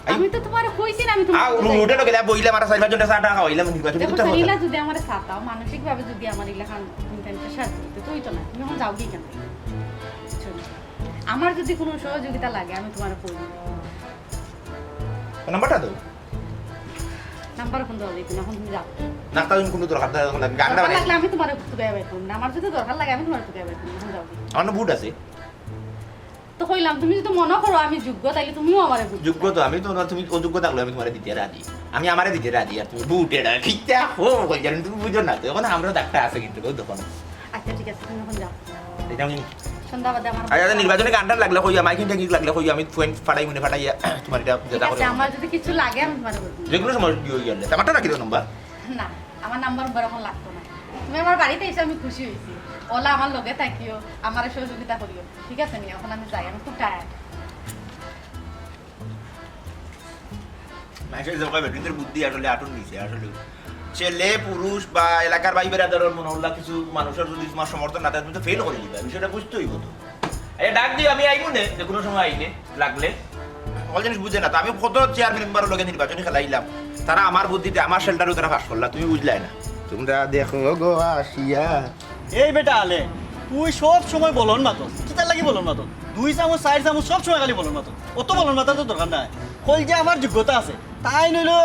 আইও। আমি তো তুমারে কইছি না, আমি তুমারে আও, কইছি। রুটে লোকে বইলে আমার চার পাঁচ জনটা চা টা খাওয়াইলাম, নির্বাচনী দেখো, করতে হবে। ইলা যদি আমারে সাতাও, মানসিকভাবে যদি আমার ইলাখান তুমি তাই প্রেশার দিতে তো অইতো না, তুমি এখন যাওগি কেন? বুঝছো নি? আমার যদি কুনু সহযোগিতা লাগে, আমি তুমারে কই দিমু। নাম্বারটা দাও। নাম্বার এখন দেওয়া যাইতো না, এখন তুমি যাও। না, তাহলে কুনু দরকার নাই, এখন আমি গানটা দরকার বানাই। লাগলে আমি তুমারে তুকাইয়া বাইর করমু না, আমার যদি দরকার লাগে, আমি তুমারে তুকাইয়া বাইর করমু, এখন যাও। আমার না ভোট আছে। তো কইলাম, তুমি যদি মনে করো আমি যোগ্য, তাইলে তুমিও আমারে ভোট যোগ্য তো আমি তো না, তুমি অযোগ্য থাকলে আমি তুমারে দিতে রাজি। আমি আমারে দিতে রাজি, আর তুমি ভোটে না, ঠিক আছে? ও, কই জানি তুমি বুঝো না তো, এখন আমরা ডাক্তার আছে কিন্তু, কেউ দেখো না। আচ্ছা, ঠিক আছে, তুমি এখন যাও। এটা আমি সন্ধ্যা বাদে আমার আচ্ছা, আচ্ছা, নির্বাচনী গানটা লাগলে কইও, মাইকিং টাইকিং লাগলে কইও, আমি ফোন ফাটাই মনে ফাটাইয়া তোমার এটা ঠিক যেটা আছে, করে আমার যদি কিছু লাগে আমি তোমার বলবো। যে কোনো সময় দিয়ে হয়ে গেলে। আমারটা রাখি দাও নাম্বার। না, আমার নাম্বার উম্বার এখন লাগতো না। তুমি আমার বাড়িতে এসে আমি খুশি হইছি। ওলা আমার লগে থাকিও, আমার সহযোগিতা করিও। ঠিক আছে নি? এখন আমি যাই, আমি খুব টায়ার্ড। মাইসে যে কয় বেটিনদের বুদ্ধি আসলে আটুর নিচে আসলে। ছেলে, পুরুষ বা এলাকার ভাই বেরাদরের মনে হল্লা কিছু মানুষের যদি তোমার সমর্থন না থাকে, তুমি তো ফেল করে দিবা। বিষয়টা বুঝতে হইব তো। এই ডাক দিও, আমি আইমু নে, যে কোনো সময় আইলে, লাগলে। সকল জিনিস বুঝে না তো। আমি কত চেয়ারম্যান মেম্বার লগে নির্বাচনী খেলাইলাম। তারা আমার বুদ্ধিতে, আমার শেল্টারেও তারা পাস করলা। তুমি বুঝলাই না। তোমরা দেখো গো আসিয়া। এই বেটা আলে, তুই সব সময় বলন মাতস। কিতার লাগি বলন মাতস? দুই চামচ, চাইর চামচ সব সময় খালি বলন মাতস। অত বলন মাতার তো দরকার নাই। কইল যে আমার যোগ্যতা আছে। তাইন অইলো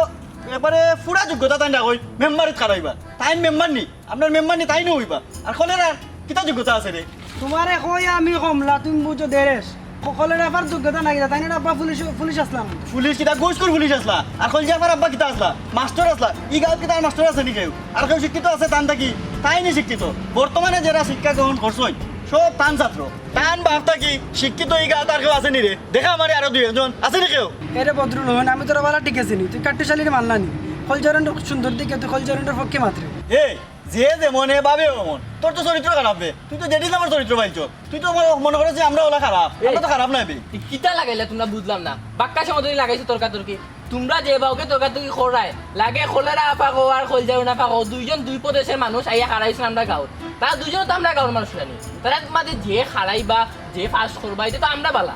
একবারে পুরা যোগ্যতা তাইন রাখইন, মেম্বারিত খাড়াইবা। তাইন মেম্বার নি, আপনার মেম্বার নি, তাইন অইবা। আর কলেরার কিতা যোগ্যতা আছে রে? তোমারে কই আমি কমলা, তুমি বুঝো দেরেশ। ক-, কলেরার আব্বার যোগ্যতা নাই কিতা, তাইন আব্বা পুলিশ, পুলিশ আছলা। পুলিশ কিতা ঘুষখুর পুলিশ আছলা? আর কইল যে আব্বার আব্বা কিতা আছলা? মাস্টার আছলা। ই গাঁওত কিতা আর মাস্টার আছে নি কেউ? আর কেউ শিক্ষিত আছে তান থাকি? তাইন নি শিক্ষিত। বর্তমানে যেরা শিক্ষা গ্রহণ করছইন, সব তান ছাত্র। তান বাপ থাকি শিক্ষিত ই গাঁওত আর কেউ আছে নি রে? দেখা আমারে আরো দুই একজন আছে নি কেউ? এরে বদরুল, হুন, আমি তোরে বালা ঠিক আছি নি, তুই কাট্টুশালীর মানলা নি। কলজারুন্ডর সুন্দর দেখে তুই কলজারুন্ডর পক্ষে মাতরে। এ, যে যেমন এ ভাবে অমন, তোর তো চরিত্র খারাপ বে। তুই তো জেডি নামের চরিত্র পাইছ। তুই তো মনে, মনে করছ যে আমরা ওলা খারাপ, আমরা তো খারাপ নায় বে। ই কিতা লাগাইলা তোমরা বুঝলাম না। বাক্কা সময় ধরি লাগাইছো তর্কাতর্কি। তোমরা যে বাউকে তর্কাতর্কি করায়, লাগে কলেরা আফা কও আর কলজারুন আফা কও, দুইজন দুই প্রদেশের মানুষ আইয়া খাড়াইছইন আমরা গাঁওত। তারা দুইজন তো আমরা গাঁওর মানুষ নানি। তারার মাঝে যে খাড়াইবা, যে পাস করবা, ইটা তো আমরা বালা।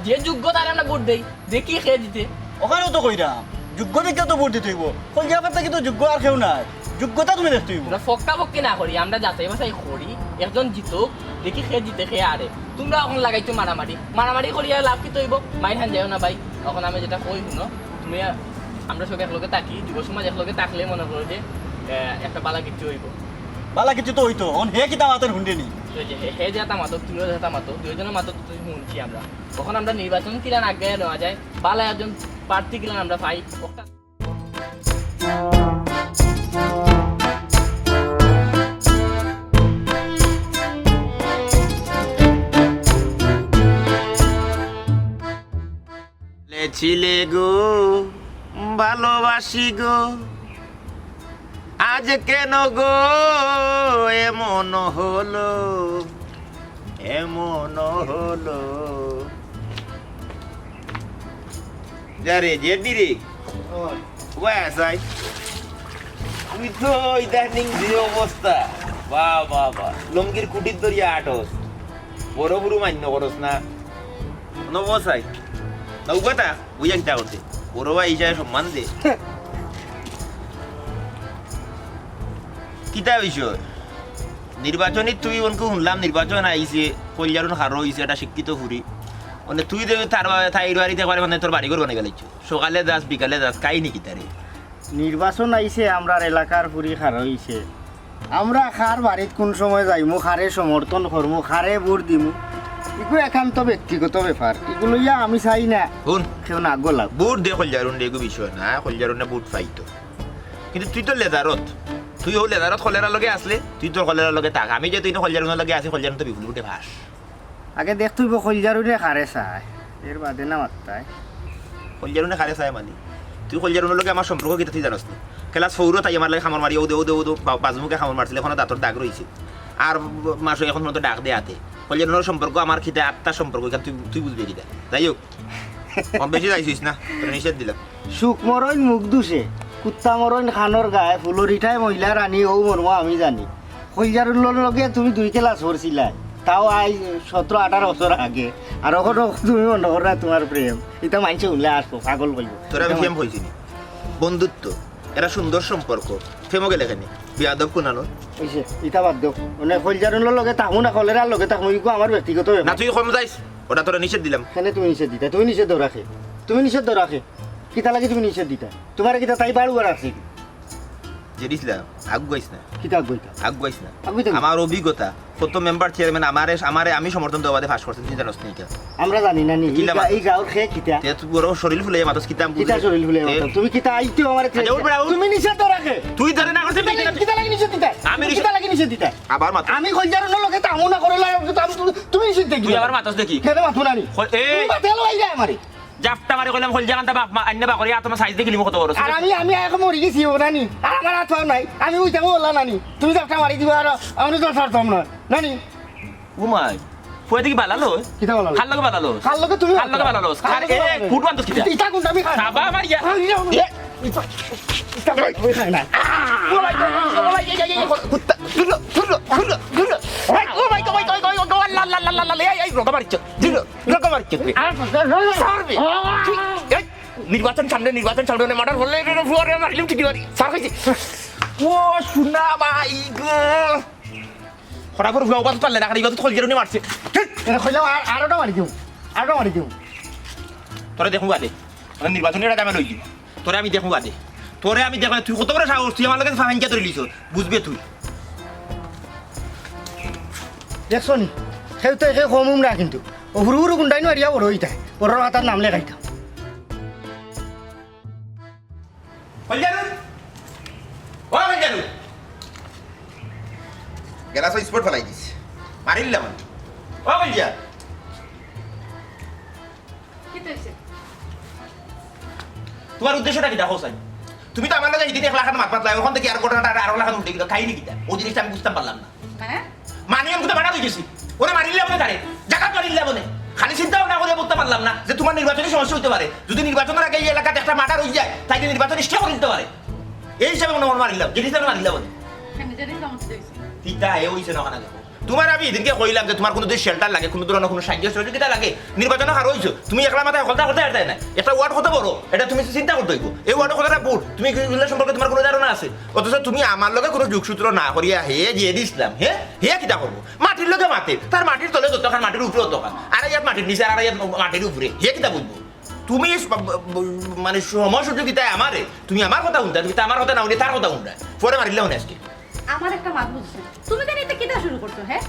যে যোগ্য তারে আমরা ভোট দেই, দেখি কে জিতে। ওখানেও তো কইরাম, যোগ্য দেখে তো ভোট দিতে হইব। কলজা আফার থাকি তো যোগ্য আর কেউ নাই, যোগ্যতা তুমি দেখতে হইব। আমরা ফক্কা ফক্কি না করি, আমরা যাচাই বাছাই করি, একজন জিতুক, দেখি কে জিতে কে হারে। তোমরা এখন লাগাইছো মারামারি, মারামারি করিয়া লাভ কিতা অইব? মাইর খান যাইও না ভাই। এখন আমি যেটা কই হুনো, তুমি আ-, আমরা সব একলগে থাকি, যুব সমাজ একলগে থাকলে মনে করো যে, আহ, একটা বালা কিছু অইব। বালা কিছু তো অইতো, এখন হে কিতা মাতর হুনরে নি? তো যে হে, হে যেটা মাতক, তুমিও যেটা মাতো, দুইজনের মাতো তো হুনছি আমরা। এখন আমরা নির্বাচন কিলান আগে নেওয়া যায়, বালা একজন প্রার্থী কিলান আমরা পাই। ওটা ছিলে গো, ভালোবাসি গো, আজ কেন গো এমন হলো, এমন হলো। যা রে, জেডি রে। ওই। ওই আসাই। তুই তো ইদানিং যে অবস্থা, বাহ, বাহ, বাহ। লুঙ্গির খুঁটির দরিয়া আটস। বড় বুরু মান্য করস না। নবসাই। নৌকাটা, ওই একটা করতে। বড় ভাই হিসাবে সম্মান দে। কিতা বিষয়? নির্বাচনী তুই অনকু হুনলাম, নির্বাচন আইছে, কলজারুন খাড়া অইছে, একটা শিক্ষিত ফুরি। মানে তুই যে তার বা-, তাইর বাড়িত একবারে মানে তোর বাড়ি ঘর বানাই ফেলাইছো। সকালে যাস, বিকালে যাস, কাহিনী কিতা রে? নির্বাচন আইছে, আমরার এলাকার ফুরি খাড়া অইছে। আমরা কার বাড়িত কুন সময় যাইমু, কারে সমর্থন করমু, কারে ভোট দিমু, এগু একান্ত ব্যক্তিগত ব্যাপার, এগু লইয়া আমি চাই না হুন, কেউ না গোলাপ। ভোট দে কলজারুন রে, এগু বিষয় না, কলজারুনে ভোট পাইতো। কিন্তু তুই তো লেদারত, তুই ও লেদারত কলেরার লগে আসলে, তুই তোর কলেরার লগে থাক। আমি যে তুই তো কলজারুনের লগে আছি, কলজারুন তো বিপুল ভোটে পাস। আগে দেখ তুই কলজারুনে কারে চায়, এর বাদে না মাত্তায়। কলজারুনে কারে চায় মানে? তুই কলজারুনের লগে আমার সম্পর্ক কিতা তুই জানোস নি? ক্লাস ফোরও তাই আমার লগে কামড় মারি, ও দে, ও দে, ও দে, বা-, বাজমুখে কামড় মারছিল, এখনো দাঁতর দাগ রইছে। আর মাসে এখন পর্যন্ত ডাক দে আতে। কলজারুনের সম্পর্ক আমার কিতা আত্মার সম্পর্ক, ইখান তুই, তুই বুঝবে কিতা? যাই হোক, কম বেশি যাইছিস না, তোরে নিষেধ দিলাম। শুক মরইন মুখ দুষে, কুত্তা মরইন খানোর গায়ে, ফুলরিটায় মহিলা রানী, ও মর্ম আমি জানি। কলজারুলর লগে তুমি দুই ক্লাস পড়ছিলায়, তাও আই সতেরো আঠারো বছর আগে। আর অখন তুমি মনে করো না তোমার প্রেম, ইতা মানষে হুনলে আসবো, পাগল কইবো। তোরে আমি প্রেম কইছি নি, বন্ধুত্ব, এরা সুন্দর সম্পর্ক, প্রেমও গেলে কেনে? বিয়াদব কুনানো। ওই যে, ইতা বাদ দেও। মানে কলজারুলর লগে থাকমু না, কলেরার লগে থাকমু, ইগু আমার ব্যক্তিগত না, ব্যাপার। তুই কম যাইস, ওটা তোরা নিষেধ দিলাম। কেনে তুমি নিষেধ দিতা? তুমি নিষেধ রাখে, তুমি নিষেধ রাখে। কিতা লাগি তুমি নিষেধ দিতা? তোমার কিতা তাই বাড়ু আর আছে? জেডিসলা, আগুয়াইস না। কিতা আগুয়াইতা? আগুয়াইস না। আগুয়াইতা না। আমার অভিজ্ঞতা, কত মেম্বার চেয়ারম্যান আমারে, আমারে আমি সমর্থন দেওয়া বাদে পাস করছেন, তুই জানোস নি ইটা? আমরা জানি না নি। কিতা এই গা-, মাতস? এই গাঁওর খে কিতা? তে তুই বড় শরীর ফুলে মাতস, কিতা কিতা বুঝলি? শরীর ফুলে তে মাতস? তুমি কিতা আইতেও আমারে আচ্ছা, উঠ বেটা, উঠ। তুমি নিষেধ তো রাখে। তুই ধরে না করছিস, কিতা লাগি, কিতা লাগি নিষেধ দিতা? আমি কিতা নিষেধ লাগি নিষেধ দিতা? আবার মাতস। আমি কলজারুলর লগে থাকমু না করে লাগে, তো আমি তুমি, তুমি নিষেধ দেখি। তুই আবার মাতস দেখি। কেন মাতু না নি? কই-, এই। তুমি মাতে লো আইলে আমারে। জাপটা মারি কইলাম, "কলজা কান্তা বাপ মা, আইন্না বাকরি, আর তোমার সাইজ দেখিলিমু কত বড়।" আর আমি, আমি এখন মরি গেছি, ও নানি। আর আমার হাত পাও নাই। আমি ওইটা বললা নানি। তুমি জাপটা মারি দিবা আর আমি তো ছাড়তাম না। নানি। ও মাই, ফুয়া দেখি বালালো? কিতা বালালো? কার লগে বালালো? কার লগে তুমি কার লগে বালালো? বালালো? কার কার লগে এ, বালালো? ফুট বান্ধস কিতা? ইটা কোনটা আমি খাই? সাবা মারিয়া। খাই না। এ, ইটা, ইটা আমি খাই না। ও মাই গড, ও মাই গড, এই, এই, এই, কুত্তা, ধুরো, ধুরো, ধুরো, ধুরো। ও মাই গড, ও মাই গড, ও মাই গড, ও লা, লা, লা, লা, লা, এই, এই, রোগা মারিচ্ছ। ধুরো। রকম আর কি। ছাড়বি। এই, নির্বাচন সামনে, নির্বাচন সামনে, মানে মার্ডার করলে এটা ফুয়ারে মারিলাম ঠিক মারি। স্যার কইছি। ও, শোনা ভাই গো। খরা করে ফুয়া উবাত পারলে না, কারণ ইবাত খোল জেরুনি মারছে। ঠিক। এটা কইলাম আর, আরোটা মারি দিও। আরোটা মারি দিও। তোরে দেখুন বাদে। মানে নির্বাচনে এটা দামে লই দিব। তোরে আমি দেখুন বাদে। তোরে আমি দেখুন, তুই কত বড় সাহস, তুই আমার লগে ফাহিঙ্গা ধরে লিছ। বুঝবে তুই। দেখছো নি? কেউ তো একে কম উম না কিন্তু। ও হুরু হুরু গুন্ডাই নুয়ারিয়া বড় হইতায়। ওর মাথার নাম লেখাইতাম। কলজারু? ও কলজারু? গেলাস স্পট ফেলাই দিস। মারিলাম আমি। ও কলজা। কিতা অইছে? তোমার উদ্দেশ্যটা কিতা, হোসাইন? তুমি তো আমার লগে হিদিন এক লাখান মাত মাতলা, ওখান থেকে আর ঘটনাটা আর, আরো লাখান উল্টে গেল, কাহিনী কিতা? ওই জিনিসটা আমি বুঝতাম পারলাম না। মানে? মানে আমি তো মারা হয়ে গেছি। ওরে মারিলে আপনি তারে, জাগাত মারিলে আপনি। খালি চিন্তা ভাবনা করে বুঝতে পারলাম না যে তোমার নির্বাচনী সমস্যা হইতে পারে। যদি নির্বাচনের আগে এই এলাকাতে একটা মার্ডার হয়ে যায়, তাই নির্বাচন স্টে করে দিতে পারে। এই হিসাবে মনে মনে মারিলাম, জিনিস আমি মারিলাম। কেন জানি সমস্যা হইছে? কিতা এ হইছে না ওখানে দেখো। তোমার আমি এদিনকে কইলাম যে তোমার কোনো যদি শেল্টার লাগে, কোনো ধরনের কোনো সাহায্য সহযোগিতা লাগে, নির্বাচনে হারো হইছো, তুমি একলা মাথায় হকলতা করতে পারতায় না। একটা ওয়ার্ড কত বড়, এটা তুমি চিন্তা করতে হইব। এই ওয়ার্ডে কতটা ভোট, তুমি এগুলো সম্পর্কে তোমার কোনো ধারণা আছে? অথচ তুমি আমার লগে কোনো যোগসূত্র না করিয়া হে যে দিছিলাম, হে, হে কিতা করবো? মাটির লগে মাতে, তার মাটির তলে যতখান, মাটির উপরে অতখান, আর ইয়াত মাটির নিচে, আর ইয়াত মাটির উপরে, হে কিতা বুঝবো? তুমি স-, ব-, ব-, মানে সময় সুযোগ দিতায় আমারে, তুমি আমার কথা শুনতায়, তুমি তো আমার কথা না শুনে তার কথা শুনতায়। পরে মারিলে শুনে আজকে। আমার একটা মাত বুঝছো? তুমি জানি এটা কিতা শুরু করছো, হ্যাঁ?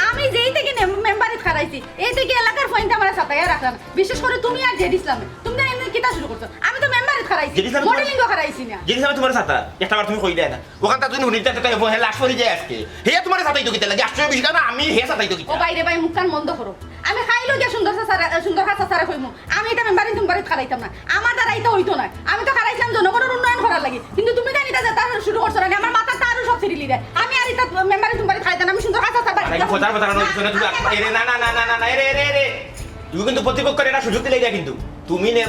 আমি যেই থেকে নে-, মেম্বারিত খারাইছি, এই থেকে এলাকার পয়েন্ট আমার সাতাইয়া রাখলাম। বিশেষ করে তুমি আর জেড ইসলামে। তুমি জানি এমনি কিতা শুরু করছো? আমি তো মেম্বারিত খারাইছি, জেড ইসলামে তোমার মডেলিংও খারাইছি না। জেড ইসলামে তোমার সাথে, একটা বার তুমি কইলে না। ওখান তা তুমি হুনিতে তো হে লাশ পড়ি যায় আজকে। হে তোমার সাথে তো কিতা লাগে? আশ্চর্য বিষয় না, আমি হে সাথে তো কিতা? ও বাইরে ভাই, মুখখান বন্ধ করো। আমি খাইলো গিয়া সুন্দর চাচারে, সুন্দর খা চাচারে কইমু। আমি এটা মেম্বারি মেম্বারিত খারাইতাম না। আমার দ্বারা এটা হইতো না। আমি তো খারাইছিলাম জনগণের উন্নয়ন করার লাগি। কিন্তু তুমি জানি এটা যে তার শুরু করছো না, আমার মাথার তারও সব ছিঁড়ি লিরে। আমি আর এটা মেম্বারি মেম্বারিত খারাইতাম না। আমি সুন্দর খা চাচার বাড়ি আরে, যাবো। ফোটার ফোটার না। নয়, পিছনে তুমি, এরে, না, না, না, না, না, এরে, এরে, এরে। তুমি কিন্তু প্রতিপক্ষের এটা সুযোগ দিলে এটা কিন্তু। তুমি নে,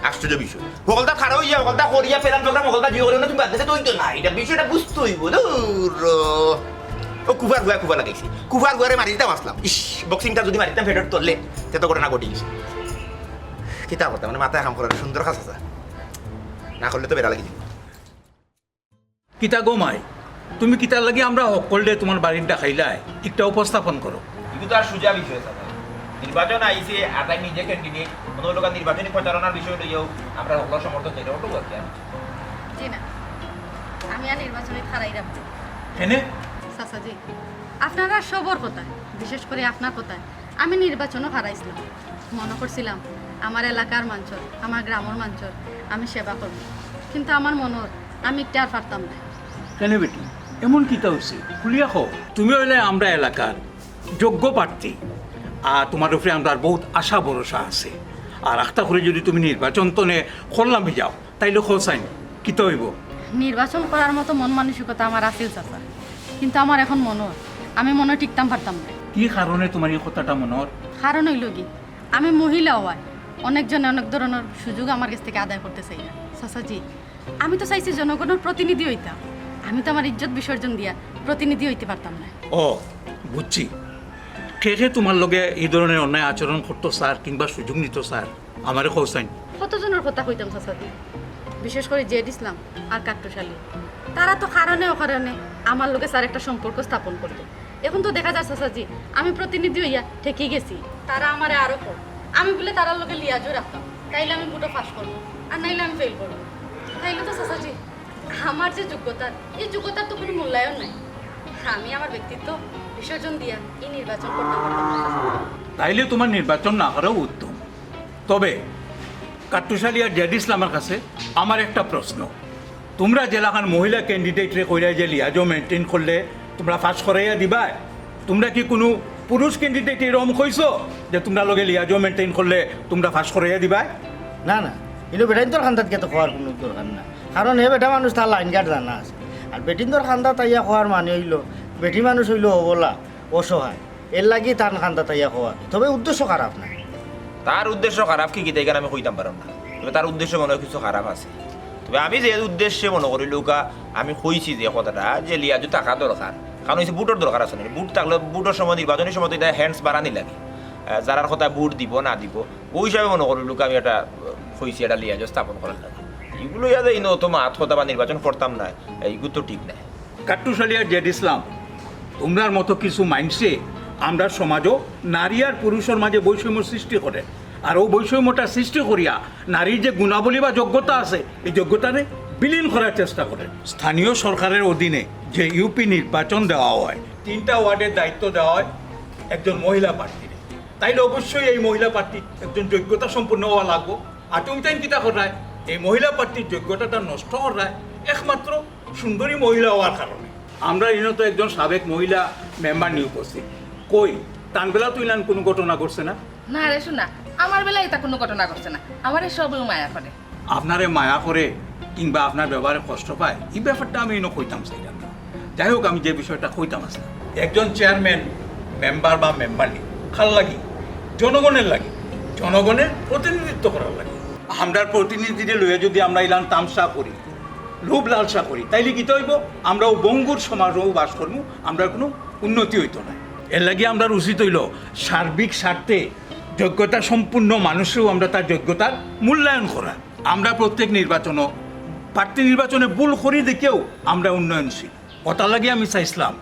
আশ্চর্য বিষয়। হকলতা খারাপ হইয়া, হকলতা করিয়া, প্ল্যান প্রোগ্রাম হকলতা জিও করে না, তুমি বাদ দিতে তো হইতো না। এটা বিষয়টা বুঝতে হইব। দূর। ও কুফার হুয়া কুফা লাগাইছে। কুফার হুয়ারে মারি দিতাম আসলাম। ইস, বক্সিংটা যদি মারিতাম ফেডার তুললে, তে তো ঘটনা ঘটি গেছে। কিতা করতাম, মানে মাথায় কাম করার সুন্দর কাজ আছে। না করলে তো বেড়া লাগি দিব। কিতা গো মাই, তুমি কিতার লাগি আমরা হকলরে তোমার বাড়িত ডাকাইলায়? একটা উপস্থাপন করো। এগুলো তো আর সুজা বিষয়, স্যার। নির্বাচন আইছে, আর তাই নিজে ক্যান্ডিডেট, কোনো লোক নির্বাচনী প্রচারণার বিষয় লইয়াও আমরা হকলর সমর্থন চাই, ওটাও আর কি। জি না, আমি আর নির্বাচনে খাড়াই রাখবো। কেনে? চাচাজি, আপনারা সবর কথা, বিশেষ করে আপনার কথা, আমি নির্বাচনও হারাইছিলাম। মনো করছিলাম আমার এলাকার মানষর, আমার গ্রামর মানষর আমি সেবা করমু, কিন্তু আমার মনো অর আমি ইটা আর পারতাম না। কেনে বেটি, এমন কিতা অইছে? খুলিয়া কও। তুমি অইলায় আমরা এলাকার যোগ্য প্রার্থী, আর তুমার উপরে আমরার বউত আশা ভরসা আছে। আর আখতা করি যুদি তুমি নির্বাচন তনে খরলামি যাও, তাইলে কও চাইন, কিতা অইবো? নির্বাচন করার মতো মন মানসিকতা আমার আছিল চাচা, কিন্তু আমার এখন মনো অর আমি মনো অয় টিকতাম পারতাম না। কি কারণে তুমার ই কথাটা মনো অর? কারণ অইলো গি, আমি মহিলা অওয়ায় অনেকজনে অনেক ধরনর সুযোগ আমার গেছ থাকি আদায় করতে চাইরা। চাচাজি, আমি তো চাইছি জনগণর প্রতিনিধি অইতাম, আমি তো আমার ইজ্জত বিসর্জন দিয়া প্রতিনিধি অইতে পারতাম না। ও, বুঝছি। কে কে তুমার লগে ই ধরনর অন্যায় আচরণ করতো চার কিংবা সুযোগ নিতো চার, আমারে কও চাইন। কতজনর কথা কইতাম চাচাজি, বিশেষ করি জেড ইসলাম আর কাট্টুশ আলী। তারা তো কারণে অকারণে আমার লগে চার একটা সম্পর্ক স্থাপন করতো। এখন তো দেখা যার চাচাজি, আমি প্রতিনিধি অইয়া ঠেকি গেছি। তারা আমারে আরো কয়, আমি বুলে তারার লগে লিয়াজও রাখতাম, তাইলে আমি ভুটো পাশ করমু, আর নাইলে আমি ফেইল করমু। তাইলে তো চাচাজি, আমার যে যোগ্যতা, ই যোগ্যতার তো কুনু মূল্যায়ন নাই। আমি আমার ব্যক্তিত্ব বিসর্জন দিয়া ই নির্বাচন করতাম পারতাম না, চাচাজি। তাইলে তুমার নির্বাচন না করাউ উত্তম। তবে কাট্টুশ আলী আর জেড ইসলামর কাছে আমার একটা প্রশ্ন, তুমরা যেলাখান মহিলা ক্যান্ডিডেটরে কইরায় যে লিয়াজো মেইনটেইন করলে তুমরা পাশ করাইয়া দিবায়, তুমরা কি কুনু পুরুষ ক্যান্ডিডেটে এরকম কইছো যে তুমরার লগে লিয়াজো মেইনটেইন করলে তুমরা পাশ করাইয়া দিবায়? না, না, ইনো বেটাইন্তর কান্দাত গিয়া তো কওয়ার কুনু দরকার নাই, কারণ হে বেটা মানুষ, তার লাইন ঘাট জানা আছে। আর বেটিন্তর কান্দাত আইয়া কওয়ার মানে অইলো, বেটি মানুষ অইলো অবলা, অসহায়, এরলাগি তান কান্দাত আইয়া কওয়া। তবে উদ্দেশ্য খারাপ নায়। তার উদ্দেশ্য খারাপ কি কিতা ইখান আমি কইতাম পাররাম না, তবে তার উদ্দেশ্য মনো অয় কিছু খারাপ আছে। তবে আমি যে উদ্দেশ্যে মনো করি, লুকা, আমি কইছি যে কথাটা, যে লিয়াজো থাকা দরকার, কারণ অইছে ভুটর দরকার আছে না। ভুট থাকলে ভুটর সময়, নির্বাচনী সময় তো ইটা হ্যান্ডস বাড়ানি লাগে। আহ, যারার কথা ভুট দিবো না দিবো, অউ হিসাবে মনো করি, লুকা, আমি একটা, আহ, কইছি, একটা লিয়াজো স্থাপন করার লাগি। ইগুলো ইয়াদে ইনো অত মাত কথা বা নির্বাচন করতাম না, ইগু তো ঠিক নায়। কাট্টুশ আলী আর জেড ইসলাম, তুমরার মতো কিছু মাইনষে আমরার সমাজো নারী আর পুরুষর মাঝে বৈষম্য সৃষ্টি করে, আর অউ বৈষম্যটা সৃষ্টি করিয়া নারীর যে গুণাবলী বা যোগ্যতা আছে, এই যোগ্যতারে বিলীন করার চেষ্টা করে। স্থানীয় সরকারের অধীনে যে ইউপি নির্বাচন দেওয়া হয়, তিনটা ওয়ার্ডের দায়িত্ব দেওয়া হয় একজন মহিলা প্রার্থীরে, তাইলে অবশ্যই এই মহিলা প্রার্থী একজন যোগ্যতা সম্পন্ন অওয়া লাগবো। আর তুমি তাইন কিতা কররায়, এই মহিলা প্রার্থীর যোগ্যতাটা নষ্ট কররায় একমাত্র সুন্দরী মহিলা অওয়ার কারণে। আমরার ইনো তো একজন সাবেক মহিলা মেম্বার নি উপস্থিত, কই, তান বেলা তো ইলান কুনু ঘটনা ঘটছে না? না রে সোনা, আমার বেলায় ইতা কুনু ঘটনা ঘটছে না। আমারে সবেউ মায়া করে। আপনারে মায়া করে কিংবা আপনার ব্যবহারে কষ্ট পায়, ই ব্যাপারটা আমি ইনো কইতাম চাইরাম না। যাই হোক, আমি যে বিষয়টা কইতাম আছলাম, একজন চেয়ারম্যান, মেম্বার বা মেম্বারনি কার লাগি? জনগণের লাগি, জনগণের প্রতিনিধিত্ব করার লাগি। আমরার প্রতিনিধিরে লইয়া যুদি আমরা ইলান তামশা করি, লোভ লালসা করি, তাইলে কিতা অইবো? আমরাও ভঙ্গুর সমাজো বাস করমু, আমরার কুনু উন্নতি অইতো নায়। এরলাগি আমরার উচিত অইলো সার্বিক স্বার্থে যোগ্যতা সম্পূর্ণ মানুষরেও আমরা তার যোগ্যতার মূল্যায়ন করা। আমরা প্রত্যেক নির্বাচনো, প্রার্থী নির্বাচনে ভুল করি দেখিয়াউ আমরা উন্নয়নশীল। অতার লাগি আমি চাইছলাম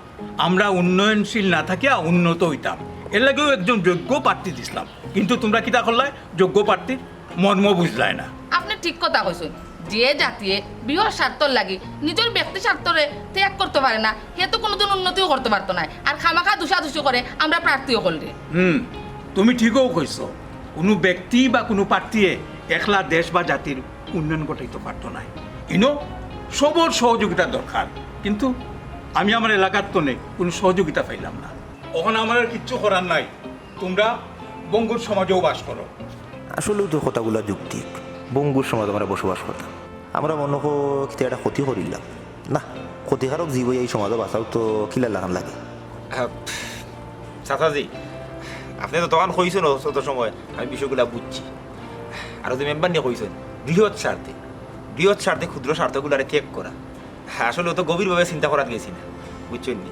আমরা উন্নয়নশীল না থাকিয়া উন্নত অইতাম। এরলাগিউ একজন যোগ্য প্রার্থী দিছলাম, কিন্তু তুমরা কিতা করলায়? যোগ্য প্রার্থীর মর্ম বুঝলায় না। আপনে ঠিক কথা কইছইন। যে জাতিয়ে বৃহৎ স্বার্থর লাগি নিজর ব্যক্তি স্বার্থরে ত্যাগ করতো পারে না, হে তো কুনুদিন উন্নতিও করতো পারতো নায়। আর খামাখা দুষাদুষি করে আমরা প্রার্থী অকলরে। হুম, তুমি ঠিকউ কইছো। কুনু ব্যক্তি বা কুনু প্রার্থীয়ে একলা দেশ বা জাতির উন্নয়ন ঘটাইতো পারতো নায়। ইনো সবর সহযোগিতা দরকার, কিন্তু আমি আমার এলাকার তনে কুনু সহযোগিতা পাইলাম না। অখন আমার আর কিচ্ছু করার নাই, তুমরা ভঙ্গুর সমাজো বাস করো। আসলেউ তো কথাগুলা যৌক্তিক। ভঙ্গুর সমাজো আমরা বসবাস করতাম, আমরা মনো অয় কিতা একটা ক্ষতি করিলাম। না, ক্ষতিকারক জীব অইয়া ই সমাজো বাঁচাও তো কিলা লাখান লাগে। আহ, চাচাজি, আপনে যতখান কইছইন অত সময় আমি বিষয়গুলা বুঝছি। আর যে মেম্বারনি কইছইন, বৃহৎ স্বার্থে, বৃহৎ স্বার্থে ক্ষুদ্র স্বার্থগুলারে ত্যাগ করা। আসলে অত গভীরভাবে চিন্তা করাত গেছি না, বুঝছইন নি?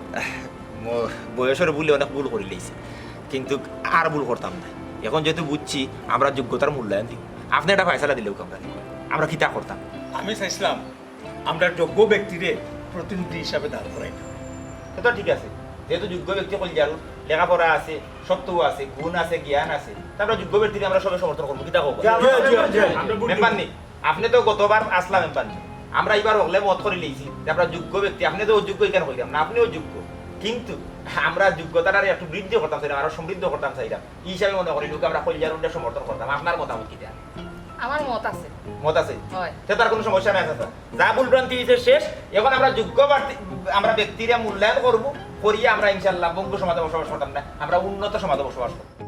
ম-, বয়সর ভুলে অনেক ভুল করিলাইছি, কিন্তু আর ভুল করতাম না। এখন যেহেতু বুঝছি, আমরা যোগ্যতার মূল্যায়ন দিমু। আপনে একটা ফয়সালা দিলেউ আমরা, আমরা কিতা করতাম? আমি চাইছলাম আমরা যোগ্য ব্যক্তিরে প্রতিনিধি হিসাবে দাঁড় করাইতাম। তা তো ঠিক আছে, যেহেতু যোগ্য ব্যক্তি অকল যার লেখাপড়া আছে, সত্ত্ব আছে, গুণ আছে, জ্ঞান আছে, তা আমরা যোগ্য ব্যক্তিরে আমরা সবে সমর্থন করমু। কিতা কও? জি, জি, জি, জি। মেম্বারনি, আপনে তো গতবার আছলা মেম্বারনি, আমরা ইবার হকলে মত করিলাইছি যে আমরা যোগ্য ব্যক্তি, আপনে তো অযোগ্য ইখান কইরাম না, আপনেও যোগ্য, কিন্তু আমরা যোগ্যতাটারে একটু বৃদ্ধি করতাম চাইরাম, আরো সমৃদ্ধ করতাম চাইরাম। ই হিসাবে মনে করি লোকে আমরা কইলিয়ার উন্ডে সমর্থন করতাম। আপনার মতামত কিতা? আমার মত আছে। মত আছে? হয়। তে তার কোনো সমস্যা নাই, চাচা। যা ভুলভ্রান্তি হইছে শেষ। এখন আমরা যোগ্য প্রার্থী, আমরা ব্যক্তিরে মূল্যায়ন করব, করিয়া আমরা ইনশাআল্লাহ পঙ্গু সমাজে বসবাস করতাম না, আমরা উন্নত সমাজে বসবাস করব।